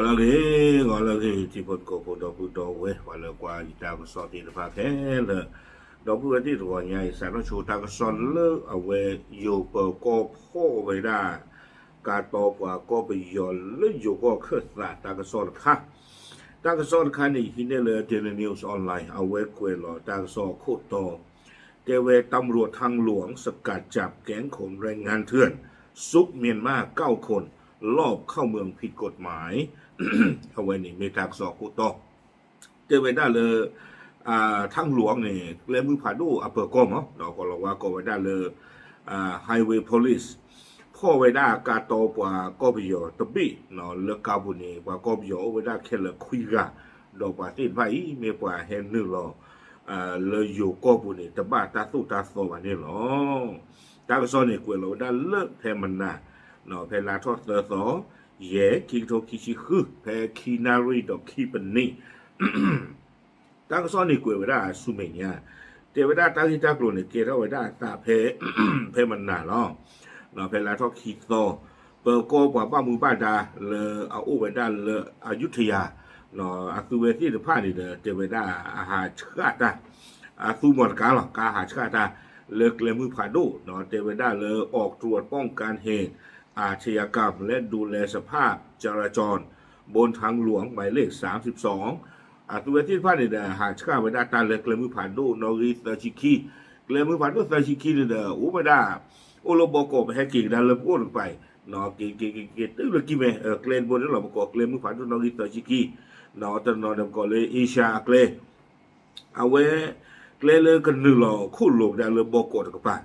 ဂီၤလၢအဂ့ၤ, ဂီၤလၢအဂ့ၤ ထံဖိကီၢ်ဖိ ဒီပုၢ်ဒီဝဲၢ် ပှၤလၢကွၢ်ယတၢ်ကစီၣ်သ့ၣ်တဖၣ်ခဲလၢာ်, ဒီပုၢ်ဝဲၢ်သ့ၣ်တဂီၤညါအံၤ စးထီၣ်ဆိတၢ်ကစီၣ်လၢအဝဲ ယိၤပၢၤကီၢ်ဖီၣ်ဝဲဒၣ် ကါတီပှၤကီၢ်ပယီၤလၢယိၤကီၢ်ခၢၣ်သးတၢ်ကစီၣ်တခါ, တၢ်ကစီၣ်တခါန့ၣ် ဟံးန့ၢ်လၢ Daily News Online အဝဲကွဲးလီၤတၢ်ကစီၣ်အခိၣ်တီ တဲဝဲ ตำรวจทางหลวงสกัดจับแก๊งขนแรงงานเถื่อน ซุกเมียนมาเก้าคน ลอบเข้าเมืองผิดกฎหมาย အဝဲန့ၣ်မ့ၢ်တၢ်ကစီၣ်အခိၣ်တီ တဲဝဲဒၣ်လၢ ทางหลวงန့ၣ် ကျဲမုၢ်ဖးဒိၣ်အပၢၤကီၢ်မး ဒီးကီၢ်လီၤဝါကိးဝဲဒၣ်လၢ Highway Police ဖီၣ်ဝဲဒၣ်ကါတီပှၤကီၢ်ပယီၤတဘ့ၣ် လၢကါပူၤန့ၣ် ပှၤကီၢ်ပယီၤအိၣ်ဝဲဒၣ်ခဲလၢာ်ခွံဂၤ, ဒီးပှၤသ့ၣ်တဖၣ်အံၤ မ့ၢ်ပှၤဟဲနုာ်လီၤ လၢယိၤကီၢ်ပူၤန့ၣ် တဘၣ်တၢ်သိၣ်တၢ်သီဘၣ်န့ၣ်လီၤ. တၢ်ကစီၣ်န့ၣ် ကွဲးလီၤဝဲဒၣ်လၢဖဲမနၤ ဖဲလါထီၣ်သၢသီ ယဲၢ် ခံကထိခံဆံဃု ဖဲခံနၣ်ရံၣ်ဒီးခံပနံး တၢ်ကစီၣ်န့ၣ်ကွဲးဝဲဒၣ်ဆူမဲာ်ညါ, တဲဝဲဒၣ်တၢ်ဂ့ၢ်တၢ်ကျိၤန့ၣ် ကဲထီၣ်ဝဲဒၣ်အသးဖဲ ဖဲမနၤလီၤ. ဖဲလါထီၣ်ခံသီ ပၢၤကီၢ်ပှၤဘၣ်မူဘၣ်ဒါလၢအအိၣ်ဝဲဒၣ်လၢအယူထယၤ အသုဝဲသ့ၣ်တဖၣ်န့ၣ်ဒီး တဲဝဲဒၣ်အဟးဆှၣ်တၢ် အသူမီၤတကါလီၤ ကါဟးဆှၣ်တၢ် လၢကျဲမုၢ်ဖးဒိၣ် တဲဝဲဒၣ်လၢ ออกตรวจป้องกันเหตุอาชญากรรมและดูแลสภาพจราจร บนทางหลวงหมายเลขสามสิบสอง အသုဝဲသ့ၣ်တဖၣ်န့ၣ်ဒီး ဟးဆှၣ်ဝဲဒၣ်တၢ်လၢကျဲမုၢ်ဖးဒိၣ်နီၣ်ဂံၢ်သၢဆံခံ, ကျဲမုၢ်ဖးဒိၣ်သၢဆံခံန့ၣ်ဒီး အိၣ်ဝဲဒၣ် အိၣ်လၢဘီကီး ပဟဲက့ၤကဒါလၢပအိၣ်တကပၤအံၤ က့ၤက့ၤက့ၤက့ၤတုၤလၢကံၢ်မဲ ကျဲတဘိန့ၣ်လီၤ ပကိးကျဲမုၢ်ဖးဒိၣ်နီၣ်ဂံၢ်သၢဆံခံ တနီၤဒီးပကိးလၢ Asia အကျဲ အဝဲ ကျဲလၢကနုာ်လီၤခိၣ်လိာ်ဝဲဒၣ်လၢဘီကီးတကပၤ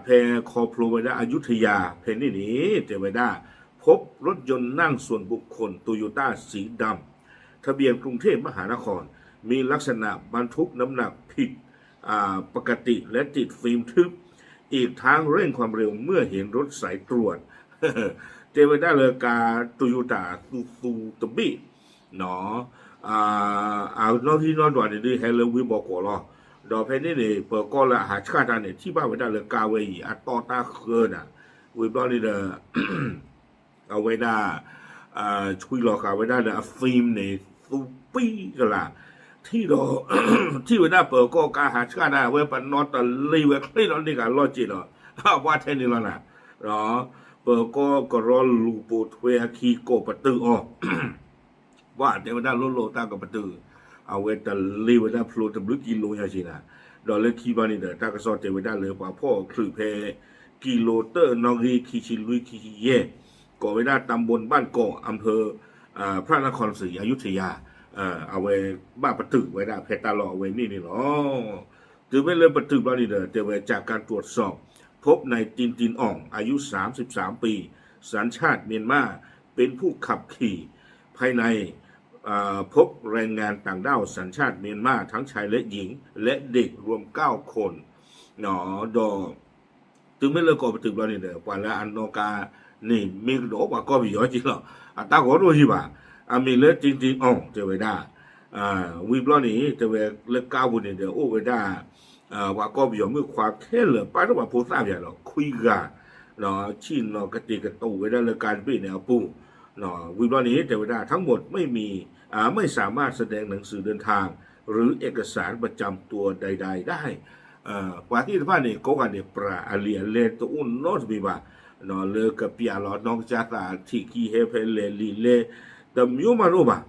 ဖဲခီဖျိဝဲဒၣ်အယူထယၤဖဲန့ၣ်န့ၣ် တဲဝဲဒၣ် พบรถยนต์นั่งส่วนบุคคล โตโยต้า สีดำ ทะเบียนกรุงเทพมหานคร มีลักษณะบรรทุกน้ำหนักผิดปกติและติดฟิล์มทึบ อีกทั้งเร่งความเร็วเมื่อเห็นรถสายตรวจ တဲဝဲဒၣ်လၢကါ Toyota သူသူတဘ့ၣ် အနီၣ်ဂံၢ်နီၣ်ဒွးန့ၣ်ဒုးဟဲလၢဝ့ၢ်ဘီကီးလီၤ. ဒီးဖဲန့ၣ်န့ၣ် ပၢၤကီၢ်လၢအဟးဆှၣ်တၢ်န့ၣ် ထံၣ်ဘၣ်ဝဲဒၣ်လၢကါဝဲအံၤ အတီတၢ်ဃၢနၤ, ဝံၤဘျီန့ၣ်ဒီး အဝဲဒၣ် ဆွံလီၤဃာ်ဝဲဒၣ်ဒီးအ film န့ၣ် သူပံကလး, ထံၣ်ဒီး ထံၣ်ဝဲဒၣ်ပၢၤကီၢ်ကါဟးဆှၣ်တၢ် အဝဲပနီၣ်တလ့ဝဲချ့နီၣ်န့ၢ်ကလီၢ်စ့ၢ်ဒီး အပှၢ်ထဲန့ၣ်လီၤနၤ, ပၢၤကီၢ်ကရီလူၤပိာ်ထွဲအခံကိးပတုာ်အီၤ ပှၤတဲဝဲဒၣ်လိၣ်လိၣ်တၢ်ကပတုာ်, အဝဲတလ့ဝဲဒၣ်ဖျိတဘျုးကံလိယါက့နၤ, ဒီးလၢခံဘျီန့ၣ်ဒီး တၢ်ကစီၣ်တဲဝဲဒၣ်လၢပှၤဖီၣ်အီၤချုးဖဲ ကံလိတၢၣ်နီၣ်ဂံၢ်ခံဆံလွံၢ်ခံဆံယဲၢ်, ကိးဝဲဒၣ် ตำบลบ้านเกาะ อำเภอ พระนครศรีอยุธยา အဝဲဘၣ်ပတုာ်ဝဲဒၣ်ဖဲတၢ်လီၢ်အဝဲန့ၣ်န့ၣ်လီၤ. တုၤမ့ၢ်လၢပတုာ်ဘျီန့ၣ်ဒီး တဲဝဲ จากการตรวจสอบ พบนายตินตินอ่อง อายุสามสิบสามปี สัญชาติเมียนมา เป็นผู้ขับขี่ ภายใน พบแรงงานต่างด้าวสัญชาติเมียนมาทั้งชายและหญิง และเด็กรวมเก้าคน ဒီး တုၤမ့ၢ်လၢကိးပတုာ်ဘျီန့ၣ်ဒီး ပှၤလၢအနီၣ်ကါန့ၣ် မ့ၢ်ကဒီးပှၤကီၢ်ပယီၤက့လီၤ. အတၢ်ဂီၤတအိၣ်ယံၤဘၣ်. အမံၤလၢ တိၢ်တံၢ်အီၣ် တဲဝဲဒၣ် ဝံၤဘျီန့ၣ် တဲဝဲလၢကါပူၤန့ၣ်ဒီး အိၣ်ဝဲဒၣ် ပှၤကီၢ်ပယီၤမုၣ်ခွါခဲလၢာ် ပာ်ဒိၣ်ပာ်ဖိသၣ်ပၠးဒီး ခွံဂၤ ဆ့ၣ်နီၤကတဲာ်ကတီၤဝဲဒၣ်လၢကါတဘ့ၣ်န့ၣ်အပူၤ ဝံၤဘျီန့ၣ် တဲဝဲဒၣ် ทั้งหมดไม่มี ไม่สามารถแสดงหนังสือเดินทาง หรือเอกสารประจำตัวใดๆได้ ပှၤသ့ၣ်တဖၣ်န့ၣ် ကိးဂၤန့ၣ် ပြးအလံာ်အလဲတအိၣ်နီတမံၤဘၣ် လၢကပျးလီၤနီၢ်ကစၢ်သး ထံၣ်ခံဟဲဖဲလဲၣ်လံာ်လဲၣ် တမျိုးမှတအိၣ်ဘၣ်.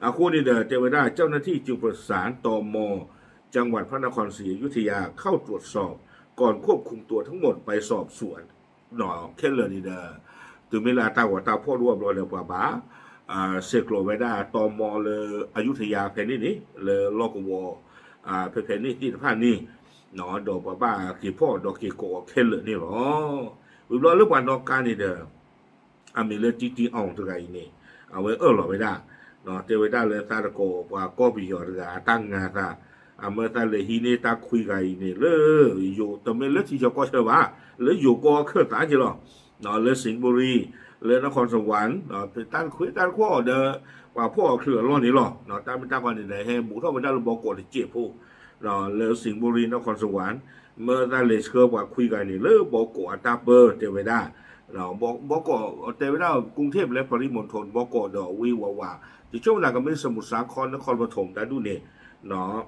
အဃိန့ၣ်ဒီး တဲဝဲဒၣ် เจ้าหน้าที่จึงประสาน ตม จังหวัดพระนครศรีอยุธยา เข้าตรวจสอบ ก่อนควบคุมตัวทั้งหมดไปสอบสวน ခဲလၢာ်န့ၣ်ဒီး တုၤမ့ၢ်လၢအတၢ်ဂီၤတၢ်ဖီၣ်ဒိၣ်အဘျီဒီး ပှၤဘၣ် ဆဲးကျိးဝဲဒၣ် တမ လၢအယူထယၤဖဲန့ၣ်န့ၣ် လၢလီၢ်ကဝီၤ ဖဲဖဲန့ၣ်သ့ၣ်တဖၣ်န့ၣ် ဒီးပှၤဘၣ်က့ၤဖီၣ်ဒီးက့ၤကိးအီၤခဲလၢာ်န့ၣ်လီၤ. ဝံၤဘျီလၢပှၤနီၣ်ကါန့ၣ်ဒီး အမံၤလၢ တီၢ်တံၢ်အီၣ် တဂၤအံၤန့ၣ် အဝဲအၢၣ်လီၤဝဲဒၣ် တဲဝဲဒၣ်လၢသးတကိးပှၤကီၢ်ပယီၤတဂၤအတၢ်ငါသး အမၢသးလဲၤဟံးန့ၢ်တၢ်ခွံဂၤအံၤန့ၣ်လၢ ယိၤ တမ့ၢ်လၢထံဆၢကီၢ်ဆၢဘၣ် လၢယိၤကီၢ်ခၢၣ်သးက့လီၤ. လၢ สิงห์บุรี လၢ นครสวรรค์ တၢ်တခွဲတၢ်တခွဲဒီး ပှၤဖီၣ်အီၤချုးအလီၢ်န့ၣ်လီၤ. တၢ်မ့ၢ်တၢ်ကီန့ၣ်ဒီး ဟဲဘူးထီၣ်ဝဲဒၣ်လၢဘီကီးတစဲးဖိ လၢ สิงห์บุรี นครสวรรค์ မၢသးလဲၤဆှၢပှၤခွံဂၤန့ၣ်လၢဘီကီးအတၢ်ပၢ တဲဝဲဒၣ်, ဘီကီးတဲဝဲဒၣ် ကရုၢ်ထံး လၢ ပရံးမီၣ်ထိၣ် ဘီကီးဒီးဝ့ၢ်ဝးဝး, ယဆိကမိၣ်သးကမ့ၢ် စမူးဆါခီ နခီပထီၣ် တၢ်ဒူၣ်န့ၣ်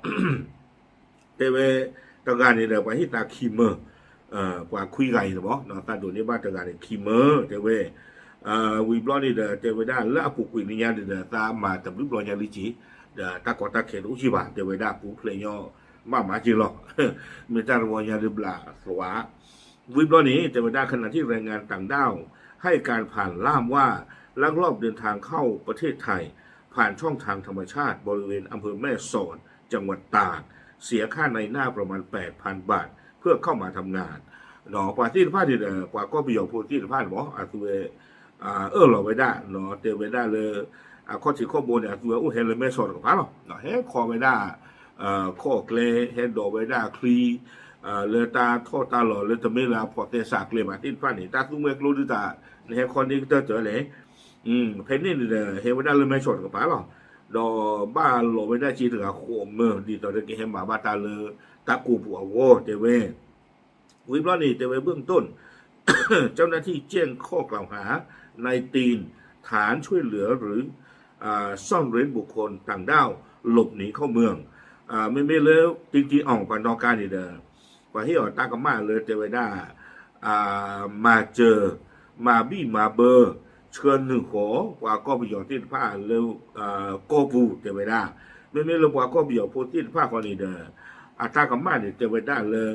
တဲဝဲ တဂၤန့ၣ်ဒီး ပှၤဟ့ၣ်သးခံမၢ, ပှၤခွံဂၤအံၤန့ၣ်မ့ၢ် သးဒိးန့ၢ်ဘၣ်တဂၤန့ၣ်ခံမၢ တဲဝဲ ဝံၤဘျီန့ၣ်ဒီး တဲဝဲဒၣ်လၢအပူၤကွံာ်လၢညါန့ၣ်ဒီး သးမၤတဘျုးဘျီညါလံက့ၤ, ဒီးတၢ်ကီတၢ်ခဲတအိၣ်က့ၤဘၣ် တဲဝဲဒၣ် ပူၤဖျဲးညီမးမးက့ၤလီၤ. မ့ၢ်တၢ်တဝီညါဒုးဘျးသွါ ဝံၤဘျီန့ၣ် တဲဝဲဒၣ် ขณะที่แรงงานต่างด้าวให้การผ่านล่ามว่าลักลอบเดินทางเข้าประเทศไทยผ่านช่องทางธรรมชาติบริเวณอำเภอแม่สอดจังหวัดตาก เสียค่าในหน้าประมาณแปดพันบาทเพื่อเข้ามาทำงาน ဒီးပှၤသ့ၣ်တဖၣ်န့ၣ်ဒီး ပှၤကီၢ်ပယီၤဖိသ့ၣ်တဖၣ်န့ၣ်မ့ၢ် အသုဝဲ အၢၣ်လီၤဝဲဒၣ် တဲဝဲဒၣ်လၢ အခီၣ်ထံးခီၣ်ဘိန့ၣ် အသုဝဲအိၣ်ဟဲလၢမဲၢ်ဆီးတကပၤလီၤ. ဟဲခီဝဲဒၣ် ခီၣ်ကျဲ ဟဲဒိးဝဲဒၣ်ချံ လၢတၢ်ထီၣ်တၢ်လီၤလၢတမ့ၢ်လၢအဖိးသဲစးကျဲဘၣ်သ့ၣ်တဖၣ်န့ၣ် တၢ်သူမှဲကျိဒုးတၢ် နဟဲခီန့ၢ်ကတၢၢ်တၢၢ်လဲၣ်. ဖဲန့ၣ်န့ၣ်ဒီး ဟဲဝဲဒၣ်လၢမဲၢ်ဆီးတကပၤလီၤ. ဒီးဘၣ်လီၤဝဲဒၣ်စ့တဂၤဃိးမၢ ဒ်သိးဒီးကဟဲမၤဘၣ်တၢ်လၢတၢ်ကိးပူၤအဂီၢ်တဲဝဲ ဝံၤဘျီန့ၣ် တဲဝဲ เบื้องต้น เจ้าหน้าที่แจ้งข้อกล่าวหา นายตีน ฐานช่วยเหลือหรือซ่อนเร้นบุคคลต่างด้าวหลบหนีเข้าเมือง မ့မ့ၢ်လၢ တံတံအီၣ် ပှၤနီၣ်ကါန့ၣ်ဒီး ပှၤဟ့ၣ်အီၤတၢ်ကမၣ်လၢတဲဝဲဒၣ် မၤစၢၤ မၤဘံၣ်မၤဘၢ ဆှၢနုာ်ဃီၤ ပှၤကီၢ်ပယီၤသ့ၣ်တဖၣ်လၢ ကီၢ်ပူၤတဲဝဲဒၣ် မ့မ့ၢ်လၢပှၤကီၢ်ပယီၤဖိသ့ၣ်တဖၣ်ဃီန့ၣ်ဒီး အတၢ်ကမၣ်န့ၣ် တဲဝဲဒၣ်လၢ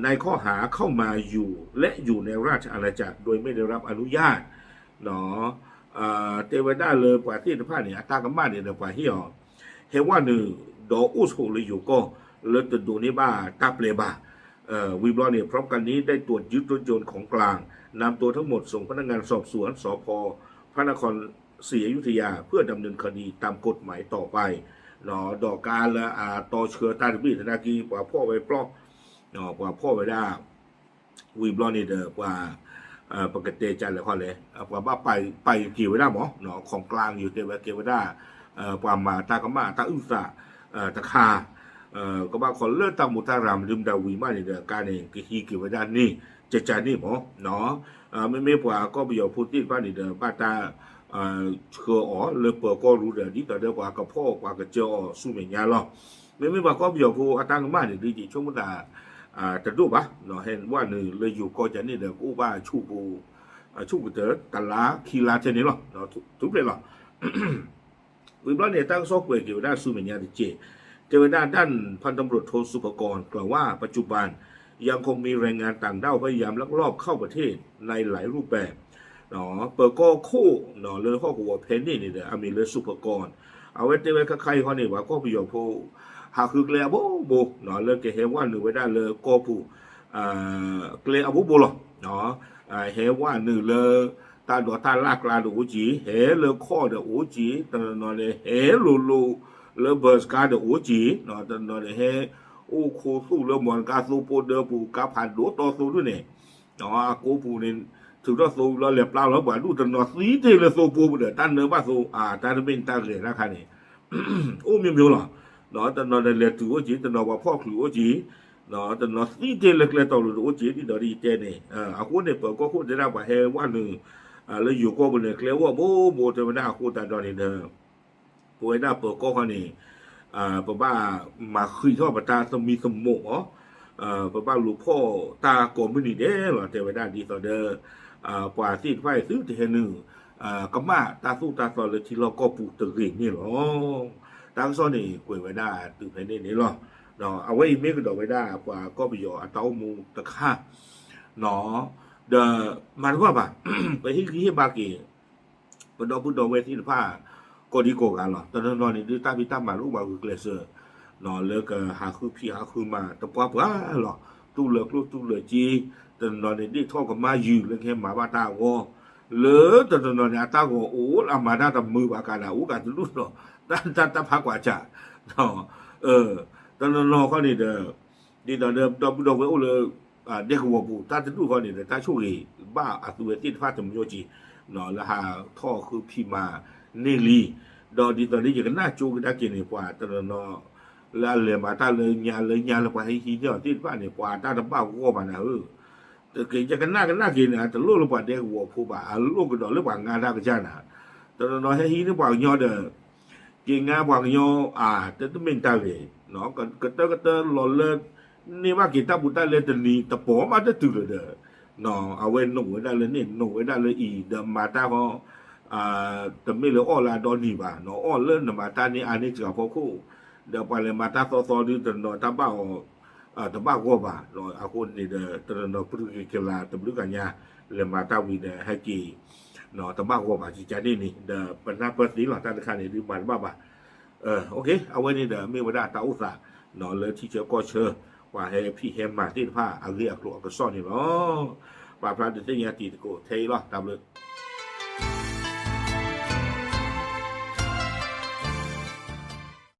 ในข้อหาเข้ามาอยู่และอยู่ในราชอาณาจักรโดยไม่ได้รับอนุญาต တဲဝဲဒၣ်လၢပှၤသ့ၣ်တဖၣ်န့ၣ် အတၢ်ကမၣ်န့ၣ်ဒီးပှၤဟ့ၣ်အီၤ ဟဲဝဲနုာ်ဒီးအိၣ်ဆိးလၢယိၤကီၢ် လၢတဒိးန့ၢ်ဘၣ်တၢ်ပျဲဘၣ် ဝံၤဘျီန့ၣ် พร้อมกันนี้ได้ตรวจยึดรถยนต์ของกลาง นำตัวทั้งหมดส่งพนักงานสอบสวน สภ พระนครศรีอยุธยา เพื่อดำเนินคดีตามกฎหมายต่อไป ဒီးကါလၢအတီဆှၢတၢ်တဘ့ၣ်သနာ်က့ ပှၤဖီၣ်ဝဲပျီ ပှၤဖီၣ်ဝဲဒၣ် ဝံၤဘျီန့ၣ်ဒီးပှၤ ပကတဲကလဲၣ်ဃီလဲၣ် ပှၤဘၣ်ပာ်က့ၤဝဲဒၣ်မး ของกลาง ယိၤတဲဝဲကဲဝဲဒၣ် ပှၤမၤတၢ်ကမၣ်တၢ်အုၣ်သးတခါ ကဘၣ်ခီလၢတၢ်မူတၢ်ရၤမနုၤမတၤဝံၤမးန့ၣ်ဒီး ကါန့ၣ် ကဟံးက့ၤဝဲဒၣ်န့ၣ် ကကန့ၣ်မး မ့မ့ၢ်ပှၤကီၢ်ပယီၤဖိသ့ၣ်တဖၣ်န့ၣ်ဒီး ဘၣ်တၢ် ဆှၢအီၤလၢပၢၤကီၢ်ရူဒီး ဒ်သိးဒီးပှၤကဖီၣ်ပှၤကစၢအီၤဆူမဲာ်ညါလီၤ. မ့မ့ၢ်ပှၤကီၢ်ပယီၤဖိအတၢ်ကမၣ်န့ၣ် ဒ်ယဆိကမိၣ်သး တဒိၣ်ဘၣ် ဟဲဝဲနုာ်လၢယိၤကီၢ်ကန့ၣ်ဒီး ကအိၣ်ဘၣ်ဆူၣ်ပူၤ ဆူၣ်ကတၢၢ် တလါခံလါထဲန့ၣ်လီၤ ထူၣ်ဖျဲးလီၤ ဝံၤဘျီန့ၣ် တၢ်ကစီၣ်ကွဲးက့ၤဝဲဒၣ်ဆူမဲာ်ညါတက့ၢ် တဲဝဲဒၣ် ด้านพันตำรวจโทสุภกร กล่าวว่า ปัจจุบันยังคงมีแรงงานต่างด้าวพยายามลักลอบเข้าประเทศในหลายรูปแบบ ပၢၤကီၢ်ခိၣ်လၢဟီၣ်ကဝီၤဖဲန့ၣ်န့ၣ်ဒီး အမံၤလၢ สุภกร အဝဲတဲဝဲခါခါအံၤဃီန့ၣ် ပှၤကီၢ်ပယီၤဖိ ဟးဃုကျဲအဘိဘိ လၢကဟဲဝဲနုာ်ဝဲဒၣ်လၢကီၢ်ပူၤ ကျဲအဘိဘိလီၤ ဟဲဝဲနုာ်လၢ တၢ်ဒိးတၢ်လၢ်ကျါဒီးအိၣ်က့ၤ ဟဲလၢခီၣ်ဒီးအိၣ်က့ၤ တနီၤနီၤန့ၣ် ဟဲလိၤလိၤလၢဘၢစကါဒီးအိၣ်က့ၤ တနီၤန့ၣ် ဟဲအိၣ်ခိၣ်သူၣ်လၢမီၢ်တကါသိဖိဒၢပူၤ ကါဖးဒိၣ်တီသိဒုၣ်န့ၣ် အကိးပူၤန့ၣ် ထုးထီၣ်သိလီၤလဲၤပျါလီၤ ပှၤဒူၣ်တနီၤသံတ့ၢ်လၢသိဖိပူၤဒီး တၢ်နၢဘၣ်သိ တၢ်တမ့ၢ်တၢ်ဂဲၤတၢ်ခါန့ၣ် အိၣ်မ့ၢ်မ့ၢ်လီၤ တနီၤန့ၣ်လဲၤတုၤအိၣ်က့ၤ တနီၤပှၤဖီၣ်ချုးအိၣ်က့ၤ တနီၤသံတ့ၢ်လၢကျဲတီၤလိၤတအိၣ်က့ၤ ဒ်သိးဒ်ယတဲန့ၣ် အဃိန့ၣ် ပၢၤကီၢ်ခိၣ်တဲဒၣ်ပှၤဟဲဝဲနုာ် လၢယိၤကီၢ်ပူၤန့ၣ် ကျဲအိၣ်အဘိဘိတဲဝဲဒၣ်အဃိသတးဒီးန့ၣ်ဒီး ပဝဲဒၣ်ပၢၤကီၢ်ခီန့ၣ် ပဘၣ်မၤဃံးထီၣ်ပတၢ်သမံသမိးအီၤ ပဘၣ်လူၤဖီၣ်တၢ်ကိးမုၢ်နံၤဒဲးလီၤ တဲဝဲဒၣ်ဒ်သိးဒီး ပှၤသ့ၣ်တဖၣ်အံၤသုတဟဲနုာ် ကမၣ်တၢ်သိၣ်တၢ်သီလၢထံလီၢ်ကီၢ်ပူၤတဂ့ၤန့ၣ်လီၤ. တၢ်ကစီၣ်န့ၣ်ကွဲးဝဲဒၣ်တုၤဖဲန့ၣ်န့ၣ်လီၤ. ဒီးအဝဲအံၤမ့ၢ်ကဒီးဝဲဒၣ်ပှၤကီၢ်ပယီၤအတၢ်အိၣ်မူတခါ ဒီးမၤတဘၣ်ဘၣ် ပဟ့ၣ်ဂံၢ်ဟ့ၣ်ဘါက့ၤ ပဒီပုၢ်ဒီဝဲၢ်သ့ၣ်တဖၣ် ကိးဒံကိးဂၤလီၤ. တနီၤနီၤန့ၣ်ဒုးတၢ်ဖံးတၢ်မၤတအိၣ်ဘၣ်ဂုာ်ကျဲးစၢး လၢကဟးဃုဖံးဟးဃုမၤတပှၢ်ပှၢ်လီၤ. တူၢ်လၢကျိၣ်တူၢ်လၢစ့ တနီၤနီၤန့ၣ်ဒ့ၣ်ထီၣ်ကမၣ်ယုာ်လၢကဟဲမၤဘၣ်တၢ်အဂီၢ် လၢတနီၤနီၤန့ၣ် အတၢ်ဂီၤအိၣ်လၢအမၤတၢ်တမုာ်ဘၣ်ကးဒၣ် အိၣ်ကးတဒူၣ်ဒီး တၢ်တၢ်ဖးကွၢ်စး တနီၤနီၤခီန့ၣ်ဒီး ဒ်သိးဒီးဒီပုၢ်ဒီဝဲၢ်အိၣ်လၢ ဒဲကဝီၤပူၤ တၢ်တဒူၣ်ဃီန့ၣ်ဒီး တၢ်ဆိၣ်ဂ့ၤဘၣ်အသုဝဲသ့ၣ်တဖၣ်တမံၤက့ၤ လၢဟးထီၣ်ဃုဖံးမၤန့ၢ်လံ. ဒီးဒ်သိးဒီးယကနၣ်ကၠိကဒါက့ၤန့ၣ် ပှၤတနီၤနီၤ လၢအလဲၤမၤတၢ်လၢညါလၢညါလၢပှၤဟဲဟံးန့ၢ်အီၤသ့ၣ်တဖၣ်န့ၣ် ပှၤတၢ်တဘၣ်ဂီၢ်ဘၣ်နၤဧၢ, တက့ၢ် ယကနၣ်ကနၣ်က့ၤန့ၣ် တလိၣ်လၢပှၤဒဲကဝီၤဖိဘၣ်, အလိၣ်ကဒီးလၢပှၤငါတၢ်ကစၢ်နၤ, တနီၤနီၤဟဲဟံးန့ၢ်ပှၤကညီဒီး က့ၤငါပှၤကညီ တမ့ၢ်တၢ်ဂ့ၤ, ကတၢၢ်ကတၢၢ်လီၤလၢ န့ၢ်ဘၣ်က့ၤတၢ်ဘူးတၢ်လဲတနံၤတပီၤမးတတုၤလၢၤဒီး အဝဲနိးဝဲဒၣ်လၢန့ၣ် နိးဝဲဒၣ်လၢအံၤ ဒီးမၤတၢ်ဃီ တမ့ၢ်လၢအီၣ်လၢအဒီနံၤဘၣ်, အီၣ်လၢနမၤတၢ်န့ၢ်အါန့ၢ်စှၤဖီခိၣ်, ဒီးပှၤလဲၤမၤတၢ်သီသီဒုးတနီၤတၢ်ဘၣ်အီၤ တဘၣ်ဂီၢ်ဘၣ်, အဃိန့ၣ်ဒီး တနီၤနီၤပြူၤက့ၤကလာ်တဘျုးကညါ လဲၤမၤတၢ်ဝံၤဒီးဟဲက့ၤ တဘၣ်ဂီၢ်ဘၣ် ကကန့ၣ်န့ၣ် ဒီးပနၢ်ပၢၢ်သ့လီၤ တၢ်တခါန့ၣ်ဒုးမၤတဘၣ်ဘၣ်. အဝဲန့ၣ်ဒီးမ့ၢ်ဝဲဒၣ်တၢ်အိၣ်သး လၢထံဆၢကီၢ်ဆၢ ပှၤဟဲဖံးဟဲမၤသ့ၣ်တဖၣ်အဂ့ၢ်အကျိၤအကစီၣ်န့ၣ်လီၤ. ပာ်ဖျါဒုးသ့ၣ်ညါတံၤသကိးထဲအံၤလီၤ တၢ်ဘျုး